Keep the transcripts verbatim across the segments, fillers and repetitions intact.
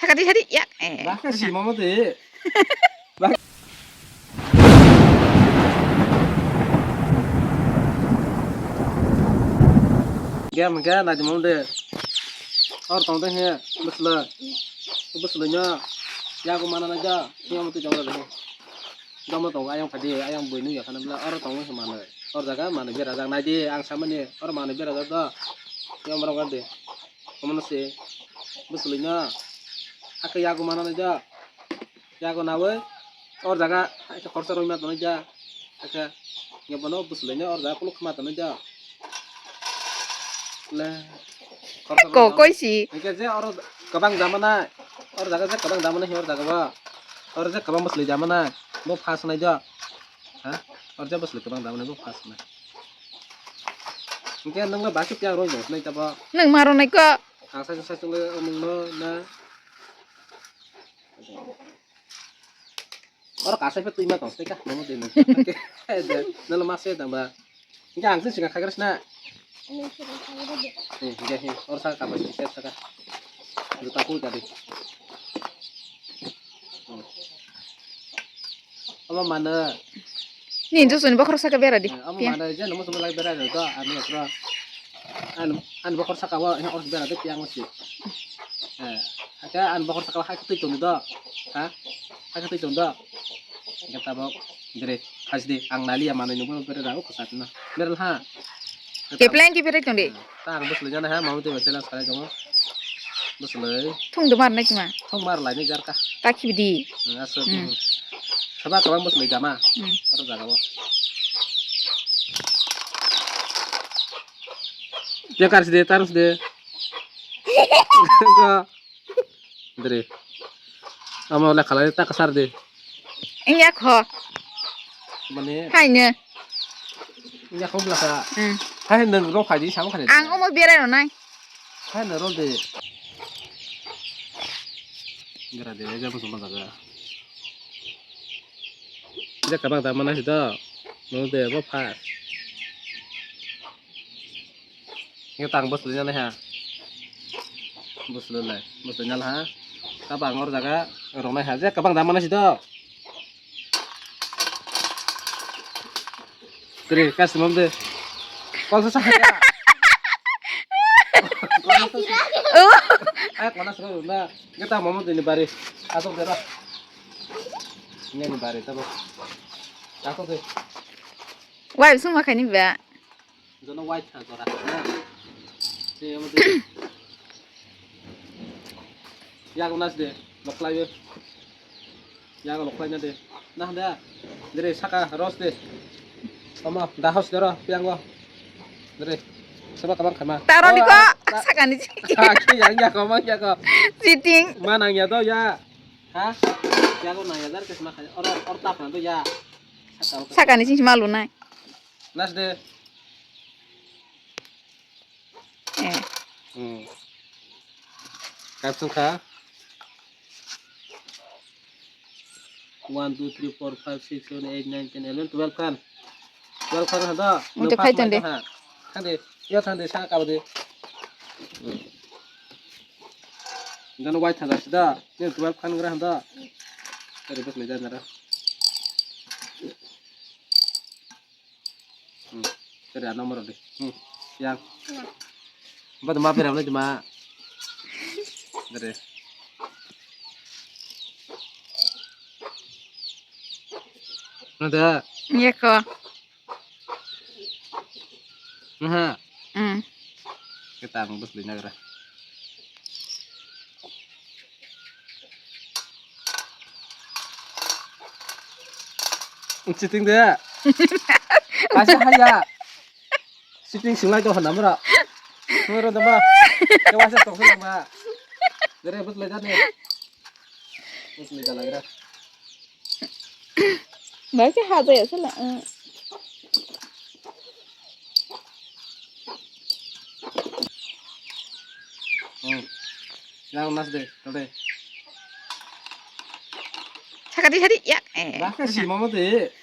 Sakadi sadi yak. Eh. Bakhe si mama de. Gam ga na jumam de. Or tong de he. Bwsla. Bwsla nya. Ya ko mana na ja. Ya mo tu jong ra de. Jom tong ayang phadi ayang bui nu ya khana bla. Or tong he mana. Or jaga mana bera jak nai di ang samani. Or mana bera jak do. Ya mo rong de. Omono se bwswlwino hakhe yago manani ja, yago nawi or jaga hakhe khorsa rwima tonwi ja, hakhe bono bwswlwino or jaga kuluk khma tonwi ja. Le, khorsa rwima tonwi. Kok koi si. Hingke je oro kwbang jamana, or jaga je kwbang jamana hi or jaga ba, or je kwbang bwswlwi jamana, bo phas nai ja. Ha? Or jabo sile kwbang damani bo phas na. Hingke nang le baki piang roi no nai tabo. Nang ma roi nai ko. Ang sai sai le nang no na. Or ka sai pe tui ma tong sai ka. Nang de nang. Nang le ma se dang ba. Hingke ang sing singa khagres na. Hingke hi or sa ka ba sing sep saka. Juta ku jadi. Omo mano. Ni josoni bokhorok saka bera di. Eh, omo mano je nomo somo lai bera do ani okro. An an bokhorok saka o he or bera de piang si. Eh, aka an bokhorok saka hai tui tong do. Ha? Hai tui tong do. Ge tabok dire khas di ang nali ya mano ni bo bera da o khosat na. Bera ha. Kepleng ki berai tong di. Ta ang bwswlwi jana ha, mama twi bai challenge khalai tongo. Bwswlwi. Thung de mar nai tuma. Thung mar lai ni jar ka. Ta khibi di. Hmm, aswk. Hmm. Hmm. Saba kwbang bwswlwi jama. Hmm. Aro jaga o. Piang kar si de, tar si de. Ko. Dre. Amo le khalai ta kasar de. Engya kho. Mane. Haino. Engya kho bla sa. Hmm. Hai nang ro phai di sam khani. Ang omo berai ro nai. Hai na ro de. Gara de ja mo sama daga. Ja kabang ta mana si do. No de bo pha. Nge tang bwswlwi nalai ha. Bwswlwi lai, bwswlwi nalai ha. Kabang or jaga rwnai ha. Je kabang da mana si do. Kri, kas mam de. Kol sa sa ya. Kol sa sa. Oh. Ai, kona sa na. Nge ta mama de ni bari. Asok de ra. Nge ni bari ta bo. Asok de. Wai sung ma khaini ba. Jono white tha jora. Ni amo de. Yago nas de, loklai be. Yago loklai na de. Nah da. Dere saka ros de. Tama dahos dero piango. Dere. Saba kabang khama. Taro di ko. Saka ni. Saka yang ya ko mang ya ko. Cheating. Manang ya do ya. Ha? Yago na ya dar kesma kha. Or or tap na do ya. Saka ni sing malu nai. Nas de. Eh. Hmm. Kap sung kha. One, two, three, four, five, six, seven, eight, nine, ten, eleven, twelve khan. Twelve khan hado. Ungte khai tonde. Thande. Yo thande sa kabade. Hmm. Gano white thanda sida. Ni twelve khan gra hando. Tari bas le jana ra. Hmm. Tadi ada nomor deh. Hmm. Yang. Empat ma pera mana cuma. Dari. Ada. Iya ko. Nah. Hmm. Kita ang bus di nagra. Cheating de. Asa haya. Cheating singlai to hanam ra. Moro dama. Ke wasa to singlai ma. Dere bus le jane. Bus le jala gra. Bai ke ha jaya sala. Hmm. Yang nas de, tole. Sakadi sadi yak. Eh. Baka si mama de.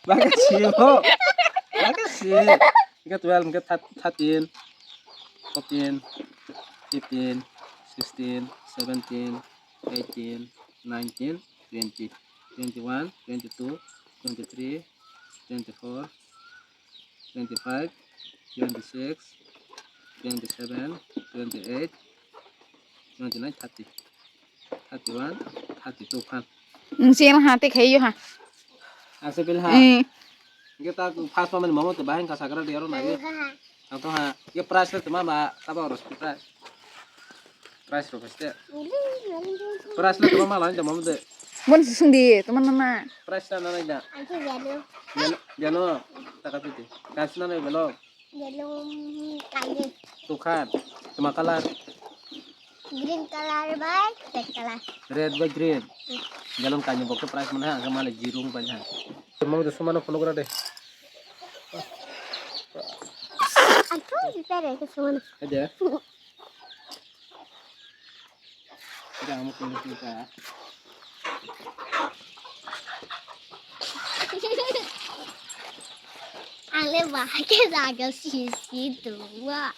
Baka si mo. Baka si. Hingke twelve, hingke thirteen, fourteen, fifteen, sixteen, seventeen, eighteen, nineteen, twenty, twenty-one, twenty-two, twenty-three, twenty-four, twenty-five, twenty-six, twenty-seven, twenty-eight, twenty-nine, thirty, thirty-one, thirty-two phan. Nwng chel ha, tei khaio ha. Ang se pil ha. Eh. Ge ta first pamani mamo te bahai ka sagra de aro na ge. Ang to ha, ye price le tuma ba, taba oro spi price. Price ro paste. Price le tuma mala nda mom de. Bon sung di, tuma nana. Price na nana nda. Ang to yellow. Yellow, yellow, taka piti. Kas na na yellow. Yellow, mm, kali. Tukhan, tuma color. Green color by red color. Red by green. Yellow kani bokto price mana ha, mala jirung banya. Mom de sumano phone gra de. Ang to di pere ke sumano. Aja. Ang le bahai khe jaga sisi dua.